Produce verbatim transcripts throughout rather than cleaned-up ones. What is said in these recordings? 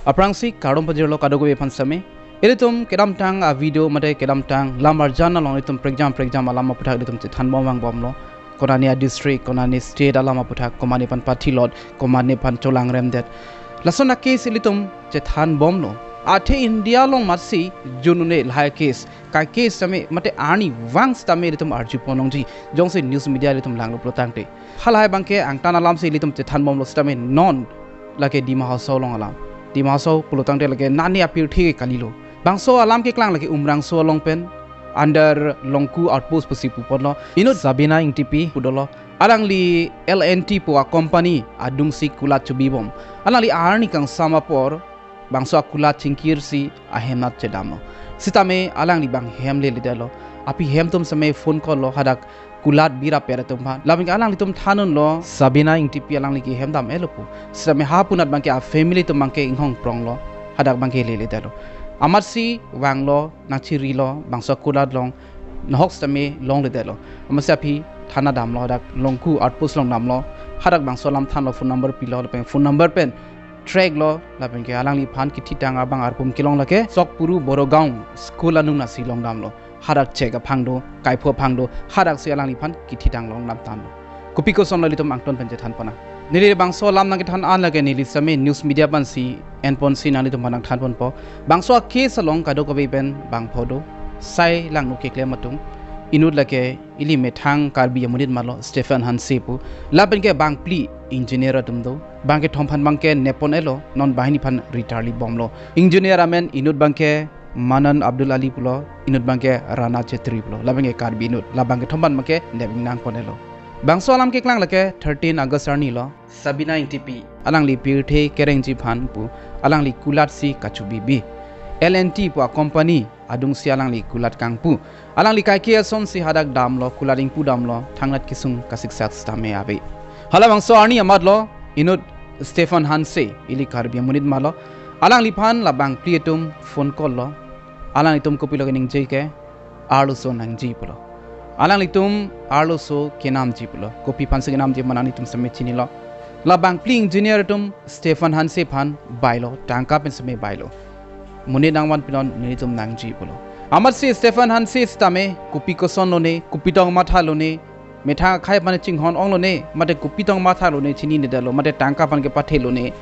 Aphrangsi kardom pajirlo kadokave aphan sitame. Ilitum kedamtang a-video mate kedamtang lam arjan along ilitum prekjam prekjam alam aputhak ilitum chethan bom vangbomlo. Konane a-district, konane state alam aputhak, komatne aphan pathilot, komatne aphan cholangremdet. Lason a-case ilitum chethan bomlo. Athe India along matsi jun un-e lahai case. Kai case sitame mate arnivang sitame ilitum arju pon longji. Jongsi news media ilitum langlo pulotangte. Halahai abangke angtan alamsi ilitum chethan bomlo sitame non lake Dima Hasao along alam. Dima Hasao pulotangte lake nane apirthe ke kalilo. Bangso alam keklang lake Umrangso along pen under Longku outpost pusi puponlo. Inut Sabina Ingtipi pu dolo. Alangli L and T pu a-company adungsi kulat chobibom. Alangli arni kangsam apor bangso akulat chingkirsi ahem nat chedamlo. Sitame alangli abang hem leledetlo. Aphi hem atum sitame phone call lo hadak kulat birap pera atum aphan. Lapen ke alanglitum than unlo Sabina Ingtipi alangli ke hem dam-etlo pu. Sitame ha punat abangke a-family atum abangke inghong pronglo. Hadak abangke leledetlo. Amatsi vanglo, nangchirilo, bangso kulat along, nahok sitame longledetlo. Amatsi aphi thana damlo, hadak Longku outpost along damlo. Hadak bangso alam thanlo, phone number pilo, lapen phone number pen track lo, lapen ke alangliphan kithitang abang arpum kelong lake Sokpuru Borogaon school anung nasi long damlo. Hadak chek aphang do, kaipho aphang do, hadaksi alangliphan kithitang long dam thanlo. Kopi kosonlo ilitum angton pen chethan ponnang. Neli bangso alam nangkethan an lake neli sitame news media aphansi enponsi nanglitum aphan nangthan ponpo. Bangso a-case along kadokave pen bangpho do. Sai langno keklem atum. Inut lake ili methang Karbi amonit malo Stephen Hanse pu. Lapen ke bangphli engineer atum do. Bangkethom aphan abangke nep pon-etlo, non banghini aphan retire li bomlo. Engineer amen inut abangke Manan Abdul Ali pulo, inut abangke Rana Chetri pulo. La abangke Karbi inut, la bangkethom aphan abangke nep ingnang pon-etlo. Bangso alam keklang lake thirteen August arni lo. Sabina Ingtipi, alangli pirthe kerengji aphan pu, alangli kulatsi kachobibi. L and T pu a-company adungsi alangli kulat kangpu. Alangli kaike asonsi hadak damlo, kulat ingpu damlo, thangnat kesung kasiksak sitame ave. Halabangso arni amat lo, inut Stephen Hanse, ili Karbi amonit malo. Alangliphan la bangphli atum phone call lo. Alanglitum kopilo keningje ke, arloso nangji pulo. Alanglitum arloso kenamji pulo. Kopi aphansi kenamji ma nanglitum sitame chinilo. La bangphli engineer atum Stephen Hanse aphan bailo, tangka pen sitame bailo. Monit nangvan pinon nelitum nangji pulo. Amatsi Stephen Hanse sitame kopi koson lone, kopi tong matha lone, methang akhei aphan chinghon ong lone, mate kopi tong matha lone chininedetlo, mate tangka aphan kepathe lone.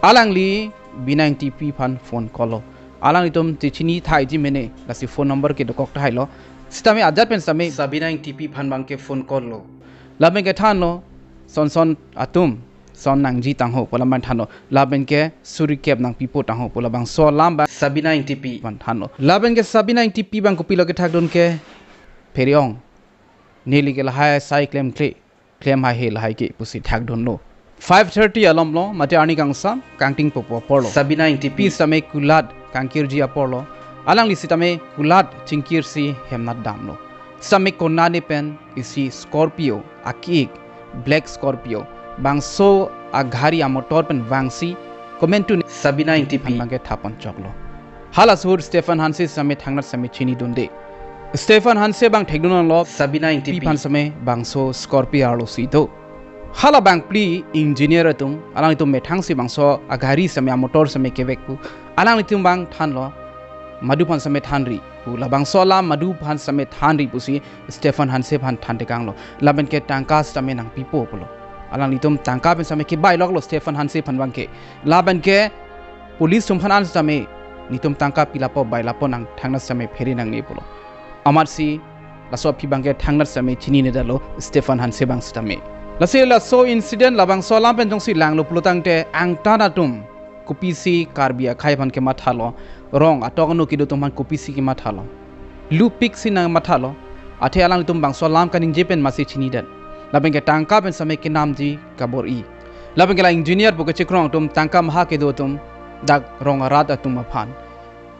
Alangli Bina Ingtipi aphan phone call lo. Alanglitum chechini thaiji mene, lasi phone number ke dokok thailo. Sitame ajat pen sitame Sabina Ingtipi aphan abangke phone call lo. Lapen ke thanlo, son son atum, son nangji tangho pu alam abang thanlo. Lapen ke suri kep nangpipo tangho pu labangso alam abang Sabina Ingtipi aphan thanlo. Lapen ke Sabina Ingtipi abang kopilo kethakdun ke, pherong, neli ke lahai sai klemkle, klem haihe lahai ke pusi thakdunlo. Five thirty alom lo, mate arni kangsam, kangting popo apor lo. Sabina Ingtipi sitame kulat kangkirji apor lo. Alangli sitame kulat chingkirsi hemnat damlo. Sitame konane pen isi Scorpio, aki-ik, Black Scorpio, bangso agari amotor pen vangsi, komantu ne Sabina Ingtipi aphan abangke thapon choklo. Hala suhut Stephen Hanse sitame thangnat sitame chinidunde. Stephen Hanse abang thekdun lo Sabina Ingtipi aphan sitame bangso Scorpio arlosi do. Hala bangphli engineer atum, alanglitum methangsi bangso agari sitame amotor sitame kevek pu. Alanglitum abang thanlo, madu aphan sitame thanri pu. Labangso alam madu aphan sitame thanri pusi Stephen Hanse aphan thantekanglo. Lapen ke tangka sitame nangpipo pulo. Alanglitum tangka pen sitame kebailoklo Stephen Hanse aphan abangke. Lapen ke police atum aphan an sitame, netum tangka pilapo bailapo nang thangnat sitame phere nangne pulo. Amatsi laso aphi abangke thangnat sitame chininedetlo Stephen Hanse abang sitame. Lasi laso incident labangso alam pen jongsi langlo pulotangte angtan atum kopisi Karbi akhei aphan kemathalo, rong atok anu kedo atum aphan kopisi kemathalo. Lupiksi nangmathalo, athe alanglitum bangso alam kaningje pen masi chinidet. Lapen ke tangka pen sitame kenamji kabor-i. Lapen ke la engineer pu kechekrong atum tangka maha kedo atum dak rong arat atum aphan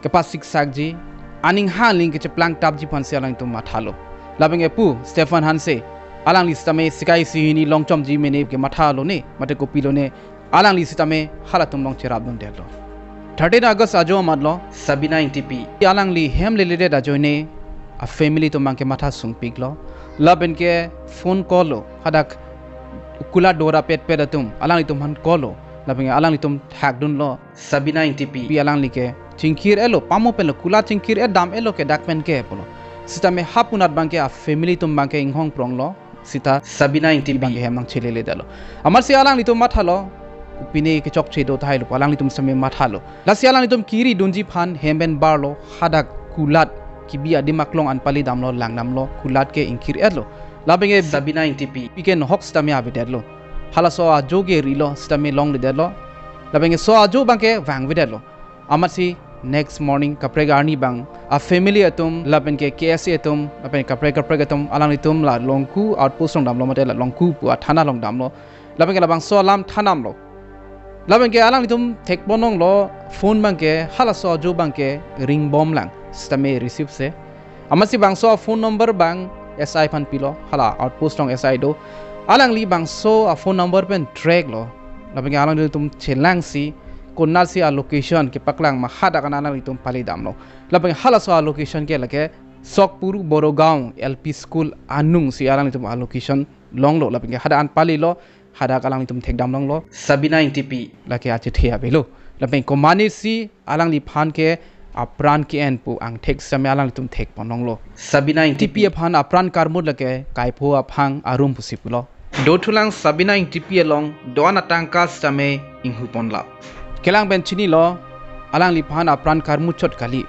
kepasiksakji, aning hangling kecheplang tapji aphansi alangtum mathalo. Lapen ke pu Stephen Hanse, alangli sitame sikai sihini longchomji mene ke mathalo ne, mate kopilo ne, alangli sitame halatum along cherapdundetlo. Thirteen August ajo amat lo Sabina Ingtipi alangli hem leledet ajoine a-family atum abangke matha sungpiklo. Lapen ke phone call lo, hadak kulat dorapetpet atum, alanglitum aphan call lo. Lapen alanglitum thakdunlo Sabina Ingtipi. Pi alangli ke chingkir-etlo, pamo penlo, kulat chingkir-et dam-etlo ke dak pen ke pulo. Sitame hapunat abangke a family atum abangke inghong pronglo. Sita Sabina Ingtipi abangke hem nangcheleledetlo. Amatsi alanglitum mathalo, pine kechokche do tahai lo, alanglitum sitame mathalo. Lasi alanglitum kiri dunji aphan hem pen barlo, hadak kulat kebi adim aklong an pali damlo, lang damlo, kulat ke ingkir-etlo. Lapen ke Sabina Ingtipi, pi ke nohok sitame avedetlo. Halaso ajo ke rilo, sitame longledetlo. Lapen ke so ajo abangke vangvedetlo. Amatsi next morning kaprek arni abang a family atum, lapen ke K S A atum, lapen kaprek kaprek atum, alanglitum la Longku outpost along damlo mate la Longku pu athana along damlo. Lapen ke labangso alam than damlo. Lapen ke alanglitum thekponlonglo phone abangke, halaso ajo abangke ring bomlang, sitame receive se. Amatsi bangso a phone number abang S I aphan pilo, hala outpost along S I do. Alangli bangso a phone number pen track lo. Lapen ke alanglitum chelangsi, konatsi a location kepaklang ma, hadak an alanglitum pali damlo. Lapen ke halaso a location ke lake Sokpuru Borogaon L P School anung si alanglitum a location longlo. Lapen ke hadak an palilo, hadak alanglitum thekdamlonglo Sabina Ingtipi. Lake achethe avelo. Lapen komatne si alangliphan ke apran ke-en pu angthek sitame alanglitum thekponlonglo. Sabina Ingtipi aphan apran karmut lake kaipho aphang arum pusi pulo. Dothulang Sabina Ingtipi along do-an atangka sitame inghuponlap. Kelang pen chinilo, alangliphan apran karmut chot kali.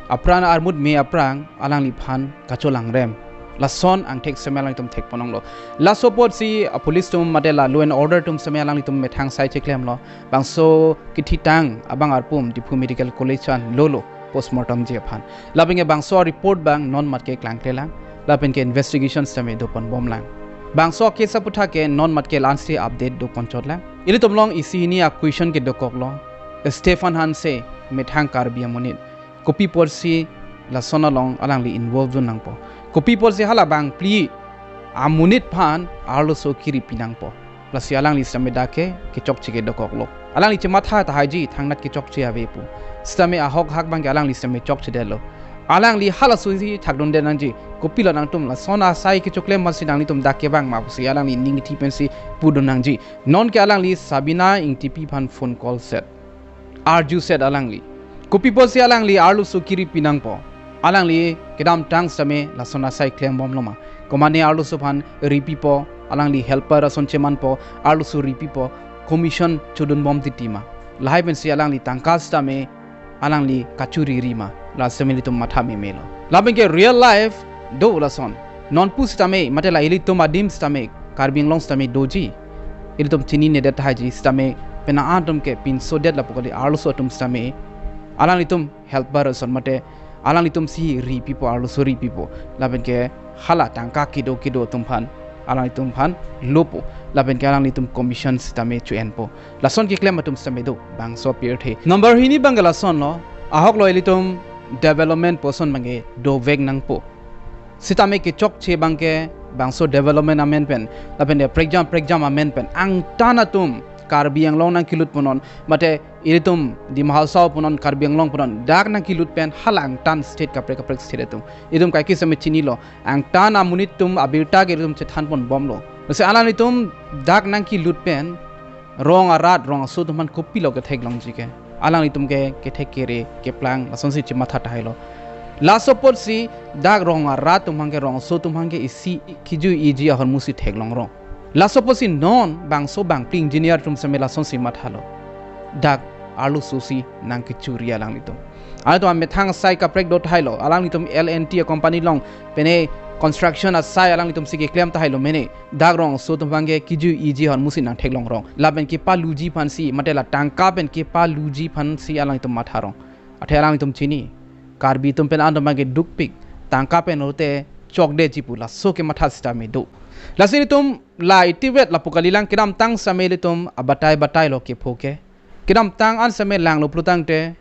Apran armut me aphrang alangliphan kacholangrem. Lason angthek sitame alanglitum thekponlonglo. Laso apotsi a police atum mate la law and order atum sitame alanglitum methang asai cheklemlo. Bangso kethitang abang arpum Diphu Medical College an lolo postmortem ji aphan. Lapen ke bangso report abang non matke klangklelang. Lapen ke investigation sitame doponbomlang. Bangso case aputhak ke non matke la-ansi update doponchotlang. Ilitum along isi hini a question ke dokoklo. Stephen Hanse methang Karbi amonit. Kopi apotsi lason along alangli involve dun nangpo? Kopi apotsi hala bangphli amonit aphan arloso kiri pi nangpo? Lasi alangli sitame dak ke kechokche ke dokoklo. Alangli chematha tahaiji thangnat kechokche ave pu. Sitame ahok hak abangke alangli sitame chokchedetlo. Alangli halasosi thakdunde nangji. Kopilo nangtum lason asai kechoklem amatsi nanglitum dak ke vang ma pusi alangli ning ithi pensi pudun nangji. Nonke alangli Sabina Ingtipi aphan phone call set. Arju set alangli. Kopi apotsi alangli arloso kiri pi nangpo? Alangli kedamtang sitame lason asai klembomlo ma? Komatne arloso aphan ripipo, alangli helper ason chemanpo, arloso ripipo, commission chodunbom titi ma? Lahai pensi alangli tangka sitame alangli kachoriri ma? La sitame ilitum matha memelo. Lapen ke real life do lason. Non pusitame, mate la ilitum adim sitame, Karbi Anglong sitame doji. Ilitum chininedet tahaiji sitame, penang an atum ke pinsodet lapu kali, arloso atum sitame. Alanglitum helper ason mate, alanglitumsi ripipo, arloso ripipo. Lapen ke hala tangka kedo kedo atum aphan, alanglitum aphan lopo. Lapen ke alanglitum commission sitame cho-enpo. Lason keklem atum sitame do, bangso pirthe. Number hini abangke lasonlo, ahoklo ilitum development puson abangke dovek nangpo. Sitame kechokche abangke bangso development amen pen, lapen de prekjam prekjam amen pen angtan atum Karbi Anglong nangkelut punon, mate ilitum Dima Hasao punon, Karbi Anglong punon, dak nangkelut pen hala angtan state kaprek kaprek state atum. Itum kaike sitame chinilo, angtan amonit atum abirta ke ilitum chethanponbomlo. Lasi alanglitum dak nangkelut pen rong arat, rong aso atum aphan kopilo ketheklongji ke? Alanglitum ke kethek kere, keplang, lasonsi chematha tahailo. Laso apotsi dak rong arat atum aphan ke, rong aso atum aphan ke isi kejui-iji ahormusi theklongrong. Laso apotsi non bangso bangphli engineer atum sitame lasonsi mathalo. Dak arlososi nangkechori alanglitum. Alanglitum amethang asai kaprek do tahailo. Alanglitum L and T a company along pene construction asai alanglitumsi keklem tahailo mene. Dak rong aso atum abangke kejui-iji ahormusi nangtheklongrong. Lapen kepaluji aphansi, mate la tangka pen kepaluji aphansi alanglitum matharong. Athe alanglitum chini, Karbi atum pen an atum abangke dukpik, tangka pen ote chokdeji pu laso kematha sitame do. Lasi ilitum la itivet lapu kalilang, kedamtang sitame ilitum abatai batailo kepho ke. Kedamtang an sitame langlo pulotangte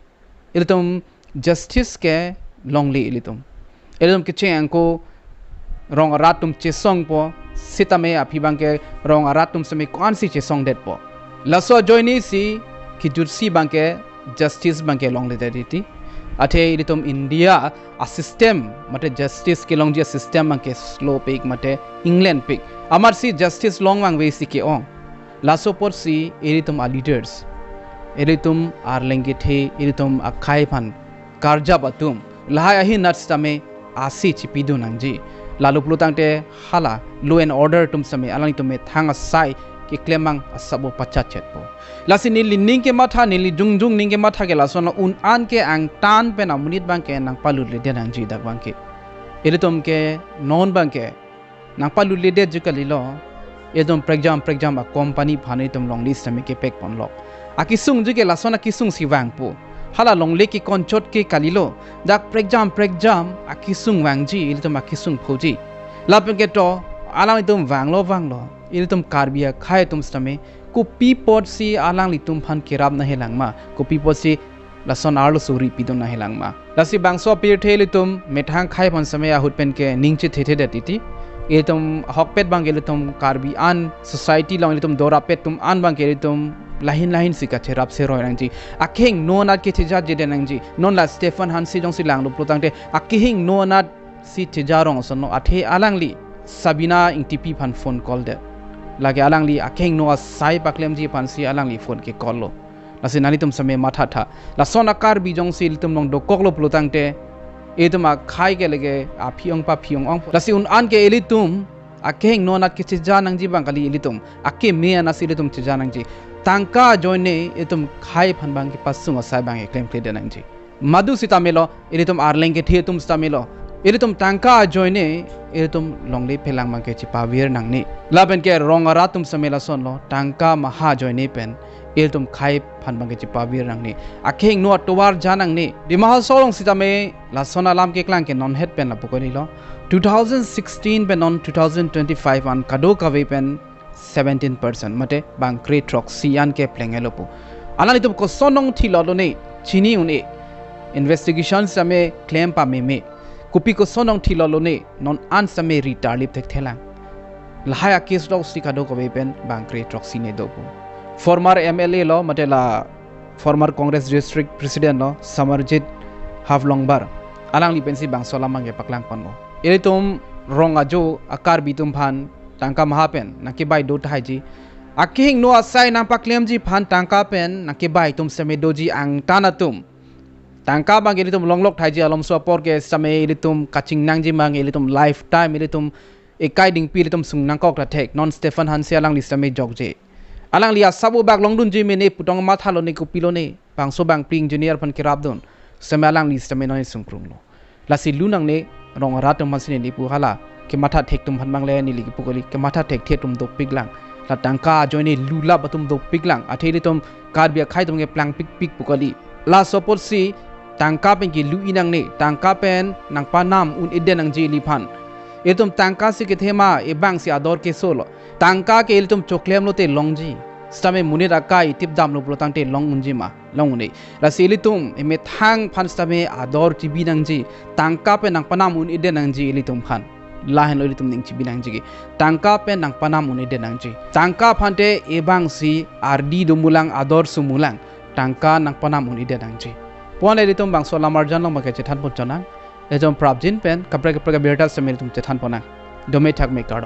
ilitum justice ke longle ilitum. Ilitum kecheng ako rong arat atum chesongpo, sitame aphi abangke rong arat atum sitame ko-ansi chesongdetpo? Laso ajoinesi kejutsi abangke justice abangke longledet titi. Athe ilitum India a system, mate justice kelongji a system abangke slow pik mate England pik. Amatsi justice long vangvesi ke-ong. Laso apotsi ilitum a leaders, ilitum arleng kethe, ilitum akhei aphan karjap atum, lahai ahin nat sitame ase chipidun nangji. Lalu pulo tangte hala law and order atum sitame alanglitum methang asai keklem abang asabo pachat chetpo. Lasi neli ning kematha, neli jongjong ning kematha ke lason lo, un-an ke angtan pen amonit abang ke nangpalut ledet nangji dak abang ke. Ilitum ke non abang ke nangpalut ledetji kalilo. Ilitum prekjam prekjam a company aphan ilitum longle sitame kepek ponlo. Akesungji ke lason akesung si vangpo. Hala longle kekonchot ke kalilo. Dak prekjam prekjam akesung vangji, ilitum akesung phoji. Lapen ke to, alanglitum vanglo vanglo, ilitum Karbi akhei atum sitame kopi apotsi alanglitum aphan kerap nanghelangma, kopi apotsi lason arloso ri pidun nanghelangma. Lasi bangso apirthe ilitum methang akhei aphan sitame ahut pen ke ning chethe thedet titi. Ilitum ahokpet abang ke ilitum Karbi an society along ilitum dorapet atum an abang ke ilitum lahin lahin si kacherap seroi nangji. Akehingno anat kechejat jedet nangji. Non la Stephen Hanse jongsi langlo pulo tangte akehingno anat si cheja rong ason lo, athe alangli Sabina Engtipi aphan phone call det. Lake alangli akehingno asai paklemji aphansi alangli phone ke call lo. Lasi nanglitum sitame mathatha. Lason a Karbi jongsi ilitum along dokoklo pulo tangte, ilitum akhei ke lake aphi-ong paphi-ong ong. Lasi un-an ke ilitum akehingno anat kecheja nangji abang kali, ilitum akeme anat si ilitum cheja nangji. Tangka ajoine ilitum akhei aphan abang kepasung asai abang keklemkledet nangji. Madu sitame lo, ilitum arleng kethe atum sitame lo, ilitum tangka ajoine ilitum longle phelang abang ke chepavir nangne. Lapen ke rong arat atum sitame lason lo, tangka maha ajoine pen ilitum akhei aphan abang ke chepavir nangne. Akehingno atovar ja nangne. Dima Hasao along sitame lason alam keklang ke non het pen lapu kalilo. Two thousand sixteen pen non two thousand twenty-five an kadokave pen seventeen percent, mate bangkre throksi an ke plengelo pu. Alanglitum koson ong thilot lone, chini un-e. Investigation sitame klem pameme. Kopi koson ong thilot lone, non an sitame ri tarlip thekthelang. Lahai a case lok si kadokave pen bangkre throksi ne do pu. Former M L A lo, mate la former Congress District President lo, Samarjit Haflongbar, alangli pensi bangso alam abang ke paklang ponlo. Ilitum rong ajo a Karbi atum aphan tangka maha pen nangkebai do tahai ji. Akehingno asai nangpaklemji aphan tangka pen nangkebai atum sitame doji, angtan atum. Tangka abang ke ilitum longlok tahai ji, alomso apor ke sitame ilitum kachingnangji abang ke ilitum lifetime ilitum ekai dingpi ilitum sung nangkok ta thek. Non Stephen Hanse alangli sitame jokje. Alangli asabo bak longdunji mene pu tong matha lone, kopi lone. Bangso bangpri engineer aphan kerapdun sitame alangli sitame non sungkrunglo. Lasi lu nangne, rong arat atum aphansi neli pu hala. Kematha thek atum aphan abang le neli kipu kali, kematha thekthe atum dopiklang. La tangka ajoine lulap atum dopiklang. Athe ilitum Karbi akhei atum ke plangpikpik pu kali. Laso apotsi tangka pen kelu-i nangne, tangka pen nangpanam un-edet nangji iliphan. Ilitum tangka si kethema, ebang si ador keso lo. Tangka ke ilitum choklem lote longji. Sitame monit akai tip damlo pulo tangte long unji ma, long un-e. Lasi ilitum emethang aphan sitame ador chibi nangji. Tangka pen nangpanam un-edet nangji ilitum aphan. Lahenlo ilitum ning chibi nangji ke. Tangka pen nangpanam un-edet nangji. Tangka aphante ebang si ardi domulang, ador sumulang. Tangka nangpanam un-edet nangji. Puan ilitum bangso alam arjan along abang ke chethan pon chonang. Ilitum prapjin pen kaprek kaprek abirta sitame ilitum chethan ponnang. Dome thakme, kardom.